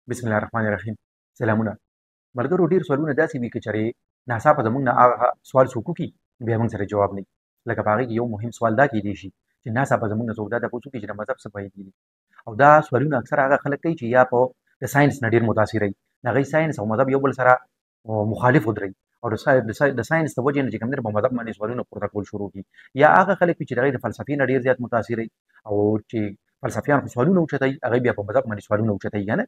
بسم الله الرحمن الرحیم. سلامونه ملګرو، ډیر سوالونه داسې وي که چېرې ناڅاپه زموږ نه هغه سوال څوک وکړي بیا موږ سره جواب نه وي. لکه په هغې کې یو مهم سوال دا کېدی شي چې ناڅاپه زموږ نه څوک دا تپوس وکړي چې د مذهب څه فایدې دي، او دا سوالونه اکثره هغه خلک کوي چې یا په د ساینس نه ډېر متاثر وي، هغوی ساینس او مذهب یو بل سره مخالف ودروي او د ساینس د وجې نه چې کوم دی په مذهب باندې سوالونه پورته کول شروع کړي، یا هغه خلک وي چې د هغوی د فلسفې نه ډېر زیات متاثر وي او چې فلسفیان خو سوالونه اوچتوي، هغوی بیا په مذهب باندې سوالونه اوچتوي که نه.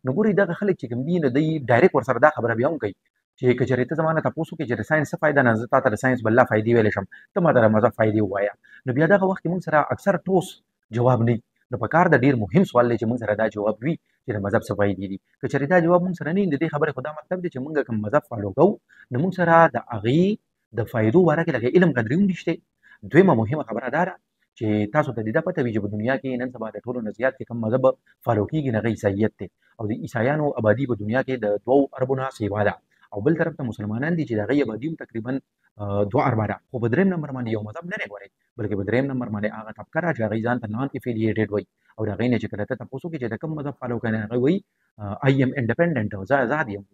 نو ګورئ دغه خلک چې کوم دي نو دوی direct ورسره دا خبره بیا هم کوي چې که چېرې ته زما نه تپوس وکړې چې د ساینس څه فایده، نه زه تا ته د ساینس بله فایدې ویلی شم، ته ما ته د مذهب فایدې ووایه. نو بیا دغه وخت کې موږ سره اکثر ټوس جواب نه وي. نو په کار ده ډېر مهم سوال دی چې موږ سره دا جواب وي چې د مذهب څه فایدې دي. که چېرې دا جواب موږ سره نه وي، د دې خبرې خو دا مطلب دی چې موږ کوم مذهب follow کوو نو موږ سره د هغې د فایدو باره کې لکه علم قدرې هم نشته. دویمه مهمه خبره دا ده چې تاسو ته دې دا پته وي چې په دنیا کې نن سبا د ټولو نه زیات چې کوم مذهب follow کېږي نو هغه عیساییت دی، او د عیسایانو آبادي په دنیا کې د 2 اربو نه سیوا ده، او بل طرف ته مسلمانان دي چې د هغې آبادي هم تقریبا 2 اربه ده. خو په دریم نمبر باندې یو مذهب نه دی ګورئ، بلکې په دریم نمبر باندې هغه طبقه ده چې هغوی ځان ته non affiliated وایي، او د هغې نه چې کله ته تپوس وکړې چې د کوم مذهب follow کوې، هغوی وایي I am independent، زه ازاد یم،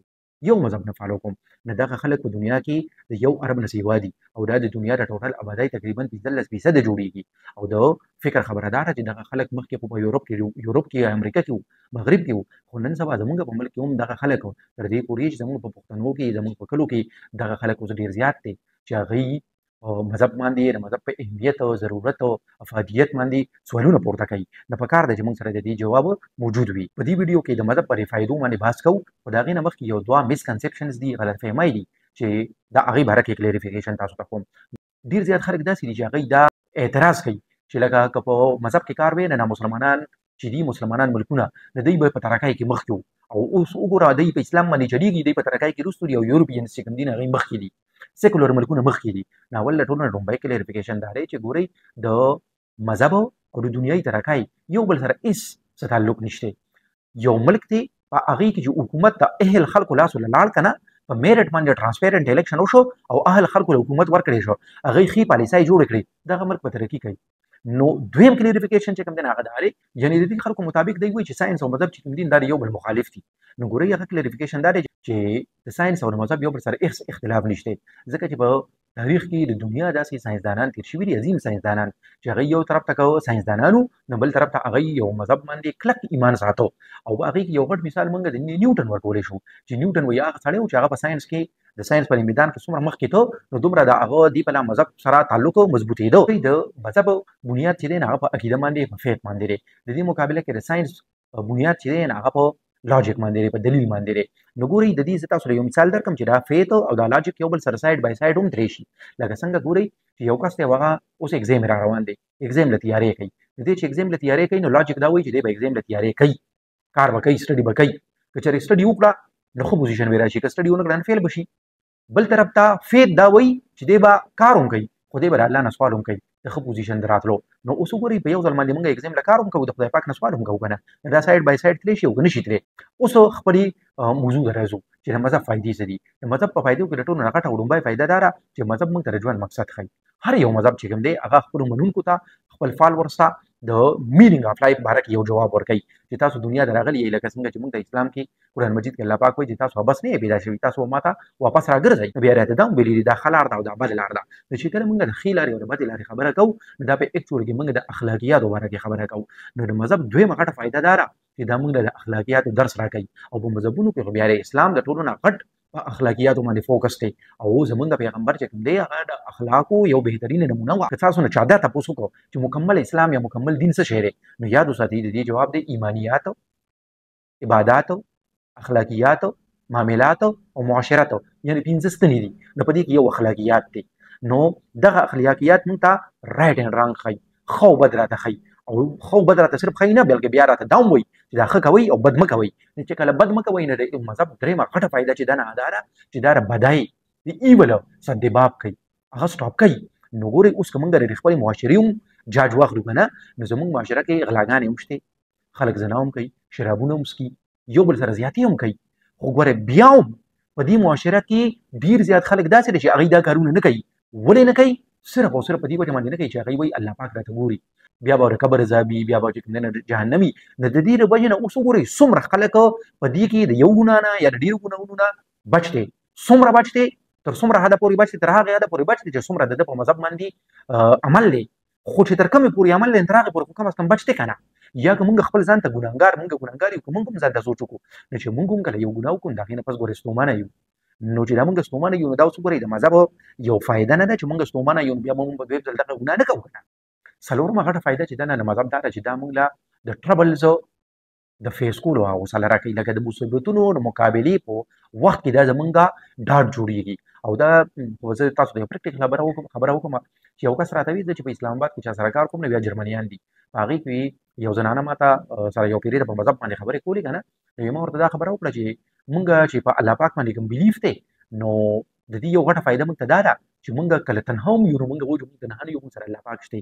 یو مذهب نه follow کوم. نو دغه خلک په دنیا کې د 1 ارب نه سیوا دي، او دا د دنیا د total آبادۍ تقریبا 15% جوړیږي. او د فکر خبره دا ده چې دغه خلک مخکې خو په یورپ کې یا امریکا کې وو، مغرب کې وو، خو نن سبا زمونږ په ملک کې هم دغه خلک تر دې پورې چې زمونږ په پښتنو کې، زمونږ په کلو کې دغه خلک اوس ډېر زیات دي چې هغوی مذهب باندې، د مذهب په اهمیت او ضرورت او افادیت باندې سوالونه پورته کوي. نو په کار ده چې موږ سره د دې جواب موجود وي. په دې ویډیو کې د مذهب پر فایدو باندې بحث کوو، خو د هغې نه مخکې یو دوه misconceptions دي، غلط فهمۍ دي چې د هغې باره کې clarification تاسو ته کوم. ډېر زیات خلک داسې دي چې هغوی دا اعتراض کوي چې لکه که په مذهب کې کار وي نو مسلمانان چې دي، مسلمانان ملکونه نو دوی به په ترقۍ کې مخکې وو، او اوس وګوره دوی په اسلام باندې چلیږي، دوی په ترقۍ کې وروستو دي، او Europeans چې کوم دي هغوی مخکې دي، secular ملکونه مخکې دي. نو اول له ټولو نه لومړی clarification دا دی چې ګورئ د مذهب او د دنیایي ترقۍ یو بل سره هېڅ څه تعلق نشته. یو ملک دی په هغې کې چې حکومت د اهل خلکو لاسو له لاړ که نه، په merit باندې transparent election وشو او اهل خلکو له حکومت ورکړی شو، هغوی ښې پالیسۍ جوړې کړې، دغه ملک به ترقي کوي. نو دویم clarification چې کوم دی هغه دا دی، یعنې د دې خلکو مطابق دی وایي چې ساینس او مذهب چې کوم دي دا د یو بل مخالف دي. نو ګورئ هغه clarification دا دی چې د ساینس او د مذهب یو بل سره هېڅ اختلاف نشته، ځکه چې په تاریخ کې د دنیا داسې ساینسدانان تېر شوي دي، عظیم ساینسدانان چې هغوی یو طرف ته که ساینسدانان وو نو بل طرف ته هغوی یو مذهب باندې کلک ایمان ساتو. او په هغې کې یو غټ مثال موږ د نیوټن ورکولی شو چې نیوټن وایي هغه سړی و چې هغه په ساینس کې د ساینس په میدان کې څومره مخکې ته نو دومره د هغه دی په مذهب سره تعلق مضبوطېده. د مذهب بنیاد چې دی نو هغه په عقیده باندې، په faith باندې دی. د دې مقابله کې د ساینس بنیاد چې دی نو هغه په logic باندې دی، په دلیل باندې دی. نو ګورئ د دې زه تاسو له یو مثال درکړم چې دا faith او دا logic یو بل سره side by side هم ترې شي. لکه څنګه ګورئ چې یو کس دی هغه اوس exam را روان دی، exam له تیاری کوي. د دې چې exam له تیاری کوي نو logic دا وایي چې دی به exam له تیاری کوي، کار به کوي، study به کوي. که چېرې study وکړه نو ښه position به راشي، که study ونه کړه نو fail به شي. بل طرف ته faith دا وایي چې دی به کار هم کوي، خو دی به د الله نه سوال هم کوي د ښه position د راتلو. نو اوس وګورئ په یو ځل باندې موږ exam له کار هم کوو، د خدای پاک نه سوال هم کوو که نه، دا side by side تللی شي او که نه شي تللی. اوس خپلې موضوع ته راځو چې د مذهب فایدې څه دي. د مذهب په فایدو کې د ټولو نه غټه او لومړۍ فایده دا ده چې مذهب موږ ته د ژوند مقصد ښیي. هر یو مذهب چې کوم دی هغه خپلو منونکو ته، خپل followers ته د meaning of life باره کې یو جواب ورکوي چې تاسو دنیا ته راغلي یئ. لکه څنګه چې موږ ته اسلام کې قرآن مجید کې الله پاک وایي چې تاسو عبث نه یئ پیدا شوي، تاسو ما ته واپس راګرځئ. نو بیا راته دا هم ویلي دي دا ښه لار ده او دا بده لار ده. نو چې کله موږ د ښې لارې او د بدې لارې خبره کوو نو دا په actual کې موږ د اخلاقیاتو باره کې خبره کوو. نو د مذهب دویمه غټه فایده دا ده چې دا موږ د اخلاقیاتو درس راکوي. او په مذهبونو کې خو بیا د اسلام د ټولو نه غټ په اخلاقیاتو باندې focus دی، او زمونږ پیغمبر چې کوم دی هغه د اخلاقو یو بهترینه نمونه وه. که تاسو نه چا دا تپوس وکړو چې مکمل اسلام یا مکمل دین څه شی دی، نو یاد وساتئ د دې جواب دی ایمانیات، عبادات، اخلاقیات، معاملات او معاشرت، یعنې 5 ستنې دي. نو په دې کې یو اخلاقیات دی. نو دغه اخلاقیات موږ ته right and wrong ښیي، ښه او بد راته ښیي. او ښه او بد راته صرف ښیي نه، بلکې بیا راته دا هم وایي چې دا ښه کوئ او بد مه کوئ. نو چې کله بد مه کوئ نو د مذهب درېیمه غټه فایده چې ده نه دا ده چې دا د بدۍ، د evil سدباب کوي، هغه stop کوي. نو ګورئ اوس که موږ د خپلې معاشرې هم جاج واخلو که نه، نو زموږ معاشره کې غلاګانې هم شته، خلک زنا هم کوي، شرابونه هم څکي، یو بل سره زیاتې هم کوي. خو ګورئ بیا هم په دې معاشره کې ډېر زیات خلک داسې دي چې هغوی دا کارونه نه کوي. ولې نه کوي؟ صرف او صرف په دې وجه باندې نه کوي چې هغوی وایي الله پاک راته ګوري. بیا به قبر عذاب وي، بیا به چې کوم دی نه جهنم وي. نو د دې د وجې نه اوس وګورئ څومره خلک په دې کې د یو ګناه نه یا د ډېرو ګناهونو نه بچ دی. څومره بچ دی؟ تر څومره حده پورې بچ دی؟ تر هغې حده پورې بچ دی چې څومره د ده په مذهب باندې عمل دی. خو چې تر کومې پورې عمل دی تر هغې پورې خو کم از کم بچ دی که نه. یا که مونږ خپل ځان ته ګناهګار، مونږ ګناهګار یو، که مونږ هم ځان ته سوچ وکړو نو چې مونږ هم کله یو ګناه وکړو د هغې نه پس ګورې ستومانه یو. نو چې دا مونږ ستومانه یو نو دا اوس وګورئ د مذهب یو فایده نه ده چې مونږ ستومانه یو بیا مونږ په دویم ځل دغه ګناه نه کوو که نه. څلورمه غټه فایده چې ده نه د مذهب دا ده چې دا مونږ له د ټربلز د فیس کولو هغه حوصله راکوي، لکه د مصیبتونو د مقابلې په وخت کې دا زمونږ ډاډ جوړېږي. او دا زه تاسو ته یو پریکټیکل خبره وکړم چې یو کس راته وایي چې په اسلام آباد کې چا سره کار کوم نو بیا جرمنیان دي، په هغې کې یو زنانه ما ته سره یو پیرې ته په مذهب باندې خبرې کولې که نه، نو ما ورته دا خبره وکړه چې مونږ چې په الله پاک باندې کوم بلیف دی نو د دې یو غټه فایده مونږ ته دا ده چې مونږ کله تنها هم یو نو مونږ وایو چې مونږ تنها نه یو، مونږ سره الله پاک شته.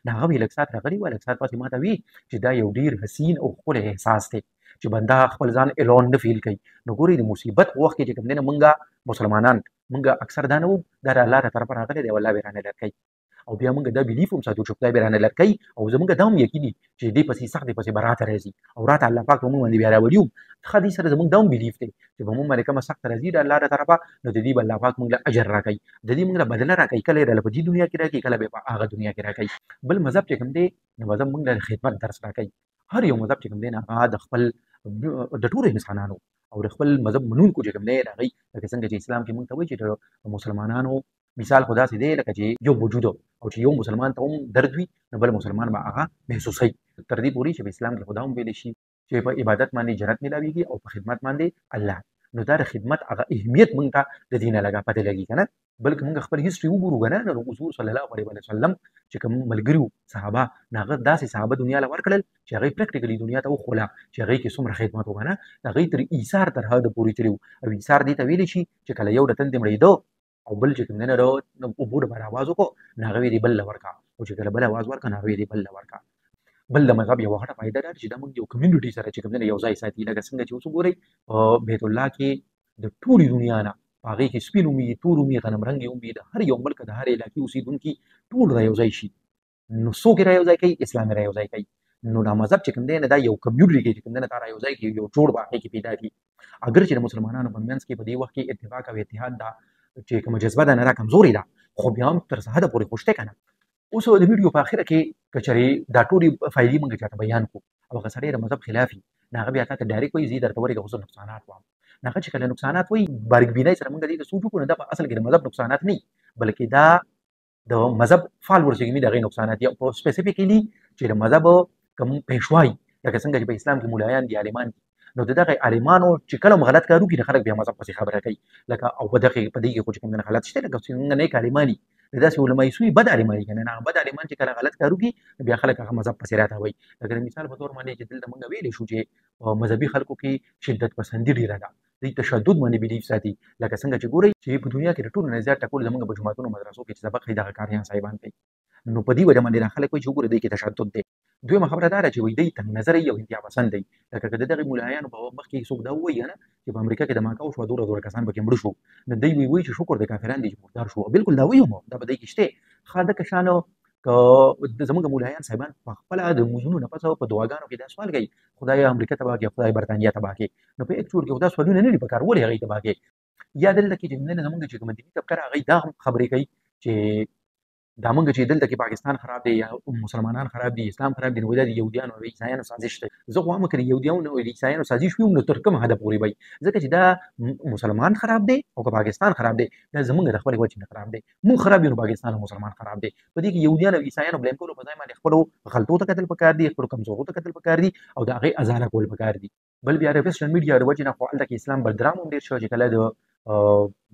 نو هغه وی لږ ساعت راغلی وه، لږ ساعت پسې ما ته وی چې دا یو ډېر حسین او ښکلی احساس دی چې بنده خپل ځان الون نه فیل کوي. نو ګورئ د مصیبت په وخت کې چې کوم دی نه مونږ مسلمانان مونږ اکثر دا نه وو، دا د الله له طرفه راغلی دی او الله به رانه لر کوي. او بیا مونږ دا بلیف هم ساتو چې خدای به رانه لر کوي، او زمونږ دا هم یقین دي چې دې پسې سخت دې پسې به راته راځي او راته الله پاک به مونږ باندې بیا راولي هم. ښه دې سره زمونږ دا هم بلیف دی چې په مونږ باندې کومه سخته راځي د الله له طرفه نو د دې به الله پاک مونږ له اجر راکوي، د دې مونږ له بدله راکوي، کله یې راله په دې دنیا کې راکوي، کله به یې په هغه دنیا کې راکوي. بل مذهب چې کوم دی نو مذهب مونږ له خدمت درس راکوي. هر یو مذهب چې کوم دی نه هغه د خپل د ټولو انسانانو او د خپل مذهب منونکو چې کوم دی د هغوی، لکه څنګه چې اسلام کې مونږ ته وایي چې د مسلمانانو مثال خو داسې دی لکه چې یو وجود او چې یو مسلمان ته هم درد وي نو بل مسلمان به هغه محسوسوي. تر دې پورې چې په اسلام کې خو دا هم ویلی شي چې په عبادت باندې جنت میلاویږي او په خدمت باندې الله. نو دا د خدمت هغه اهمیت مونږ ته د دې نه لګا پته لګي که نه. بلکې مونږ خپل هیسټري وګورو که نه، نو حضور صلی الله علیه وسلم چې کوم ملګري وو صحابه، نو هغه داسې صحابه دنیا له ورکړل چې هغوی پریکټیکلي دنیا ته وښوله چې هغوی کې څومره خدمت وکړه نه. هغوی تر ایثار تر حده پورې تللي وو. او ایثار دې ته ویلی شي چې کله یو د تندې مړېده او بل چې کوم دی نه د اوبو دپاره اواز وکړو نو هغه دې بل له ورکړه، او چې کله بل اواز ورکړه نو هغه دې بل له ورکړه. بل د مذهب یوه غټه فایده دا ده چې دا موږ یو کمیونټي سره چې کوم دی نه یو ځای ساتي. لکه څنګه چې اوس وګورئ په بیت الله کې د ټولې دنیا نه په هغې کې سپین هم وي، تور هم وي، غنم رنګې هم وي، د هر یو ملک د هر علاقې اوسېدونکي ټول را یو ځای شي. نو څوک یې را یو ځای کوي؟ اسلام یې را یو ځای کوي. نو دا مذهب چې کوم دی نه دا یو کمیونټي کې چې کوم دی نه دا را یو ځای کوي، یو جوړ به هغې کې پیدا کړي. اګر چې د مسلمانانو په منځ کې په دې وخت کې اتفاق او اتحاد دا چې کومه جذبه ده نه دا کمزورې ده، خو بیا هم تر څه حده پورې خو شته که نه. اوس د ویډیو په اخره کې که چېرې دا ټولې فایدې موږ چاته بیان کړو او هغه سړی د مذهب خلاف وي نو هغه بیا تا ته ډایرکټ وایي زه یې درته ورېږم خو زه نقصانات وایم. نو هغه چې کله نقصانات وایي باریک بینۍ سره موږ دې ته سوچ وکړو نو دا په اصل کې د مذهب نقصانات نه، بلکې دا د مذهب فالورز چې کوم دي د هغې نقصانات دي. او په سپیسیفیکلی چې د مذهب کوم پېشوای لکه څنګه چې په اسلام کې مولایان دي، عالمان دي، نو د دغه عالمانو چې کله هم غلط کار وکړي نو خلک بیا مذهب پسې خبره کوي. لکه او په دغه په دې کې خو چې کوم نه غلط شته، لکه څنګه نیک عالمان دي، د داسې علماء سوی بد عالمان دي که نه، هغه بد عالمان چې کله غلط کار وکړي نو بیا خلک هغه مذهب پسې راته وایي. لکه د مثال په تور باندې چې دلته مونږ ویلی شو چې په مذهبي خلکو کې شدت پسندي ډېره ده، دوی تشدد باندې بلیف ساتي. لکه څنګه چې ګورئ چې په دنیا کې د ټولو نه زیات ټکول زمونږ په جوماتونو مدرسو کې چې سبق ښیي دغه قاریان صاحبان کوي. نو په دې وجه باندې دا خلک وایي چې وګوره دوی کې تشدد دی. دویمه خبره دا ده چې وایي دوی تنګ نظره او انتها پسند دی. لکه که د دغې مولایانو په مخ کې څوک دا ووایي که نه چې په امریکا کې دماکه وشوه دومره دومره کسان پکې مړه شو، نو دوی وایي چې شکر دی کافران دي چې مردار شو. بالکل دا وایي هم دا په دوی کې شته. ښه دغه شانو که زمونږ مولایان صاحبان په خپله د لمونځونو نه پس په دعاګانو کې دا سوال کوي خدای امریکا تباه کړي، خدای برتانیا تباه کړي، نو په اکچوال کې خو دا سوالونه نه دي پکار، ولې هغوی تباه کړي؟ یا دلته کې چې نن زمونږ چې کومه دیني طبقه ده هغوی دا هم خبرې کوي چې دا مونږ چې دلته کې پاکستان خراب دی یا مسلمانان خراب دي، اسلام خراب دی، نو دا د یهودیانو او عیسایانو سازش دی. زه خو وایم که د یهودیانو او عیسایانو سازش وي نو تر کومه حده پورې وي، ځکه چې دا مسلمان خراب دی او که پاکستان خراب دی دا زمونږ د خپلې وجې نه خراب دی. مونږ خراب یو نو پاکستان او مسلمان خراب دی. په دې کې یهودیان او عیسایانو بلیم کولو په ځای باندې خپلو غلطو ته کتل پکار دي، خپلو کمزورو ته کتل پکار دي او د هغې ازاله کول پکار دي. بل بیا د ویسټرن میډیا د وجې نه خو هلته کې اسلام بدرام هم ډېر شو چې کله د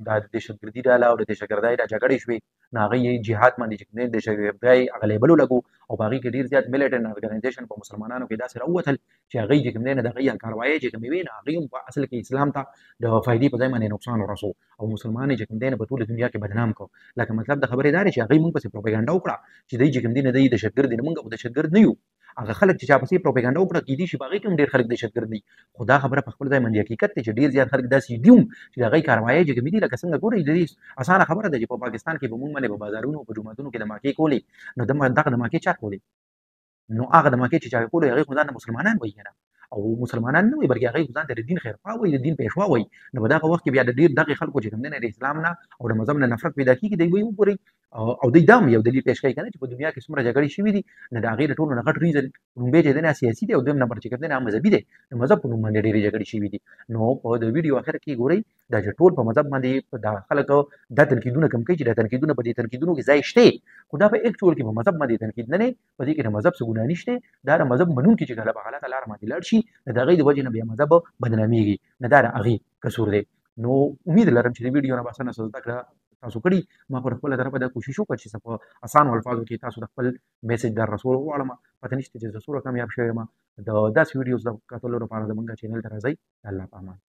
دا دهشتګردي ډله او د دهشتګردۍ دا جګړې شوې نو هغه یې جهاد باندې چې کوم دی دهشتګردۍ هغه لیبل ولګو او په هغې کې ډېر زیات میلیټنټ ارګنایزیشن په مسلمانانو کې داسې راووتل چې هغوی چې کوم دی نه د هغوی کاروایۍ چې کومې وې نو هغوی هم په اصل کې اسلام ته د فایدې په ځای باندې نقصان ورسو او مسلمان یې چې کوم دی نه په ټوله دنیا کې بدنام کړ. لکه مطلب د خبرې دا دی چې هغوی موږ پسې پروپاګنډه وکړه چې دوی چې کوم دی نه دوی دهشتګرد دي، نو موږ خو دهشتګرد نه یو. هغه خلک چې چا پسې پروپاګنډه وکړه کېدای شي په هغې کې هم ډېر خلک دهشتګرد دي، خو دا خبره په خپل ځای باندې حقیقت دی چې ډېر زیات خلک داسې دي هم چې د هغوی کاروایۍ چې کومې دي لکه څنګه ګورئ د دې اسانه خبره ده چې په پاکستان کې به موږ باندې په بازارونو په جوماتونو کې دماکې کولې، نو دغه دماکې چا کولې؟ نو هغه د مکې چې چا کولو هغه خو ځان مسلمانان وایي کنه، او مسلمانان نه وایي بلکې هغه خو ځان ته د دین خیرخواه وایي، د دین پېشوا وایي. نو په دغه وخت کې بیا د ډېر دغه خلکو چې کوم دی نه د اسلام نه او د مذهب نه نفرت پیدا کېږي، دی وایي وګورئ، او دوی دا هم یو دلیل پېش کوي که نه چې په دنیا کې څومره جګړې شوې دي، نو د هغې د ټولو نه غټ ریزن لومبی چې دی نه سیاسي دی، او دویم نمبر چې کوم دی نه مذهبي دی، د مذهب په نوم باندې ډېرې جګړې شوې دي. نو په د ویډیو اخر کې ګورئ دا چې ټول په مذهب باندې دا خلک دا تنقیدونه کم کوي چې دا تنقیدونه په دې تنقیدونو کې ځای شته، خو دا په اکچوال کې په مذهب باندې تنقید نه دی، په دې کې د مذهب څه ګناه نشته. دا د مذهب منونکي چې کله په غلطه لار باندې لاړ شي نو د هغې د وجې نه بیا مذهب بدنامېږي، نه دا د هغې قصور دی. نو امید لرم چې د ویډیو نه به څه نه څه زده کړه تاسو کړي. ما پر خپله طرفه دا کوشش وکړ چې څه په اسانو الفاظو کې تاسو د خپل میسج در رسول غواړم. پته نشته چې زه څومره کامیاب شوی یم. د داسې ویډیوز د کتلو لپاره زموږ چینل ته راځئ. الله په امان.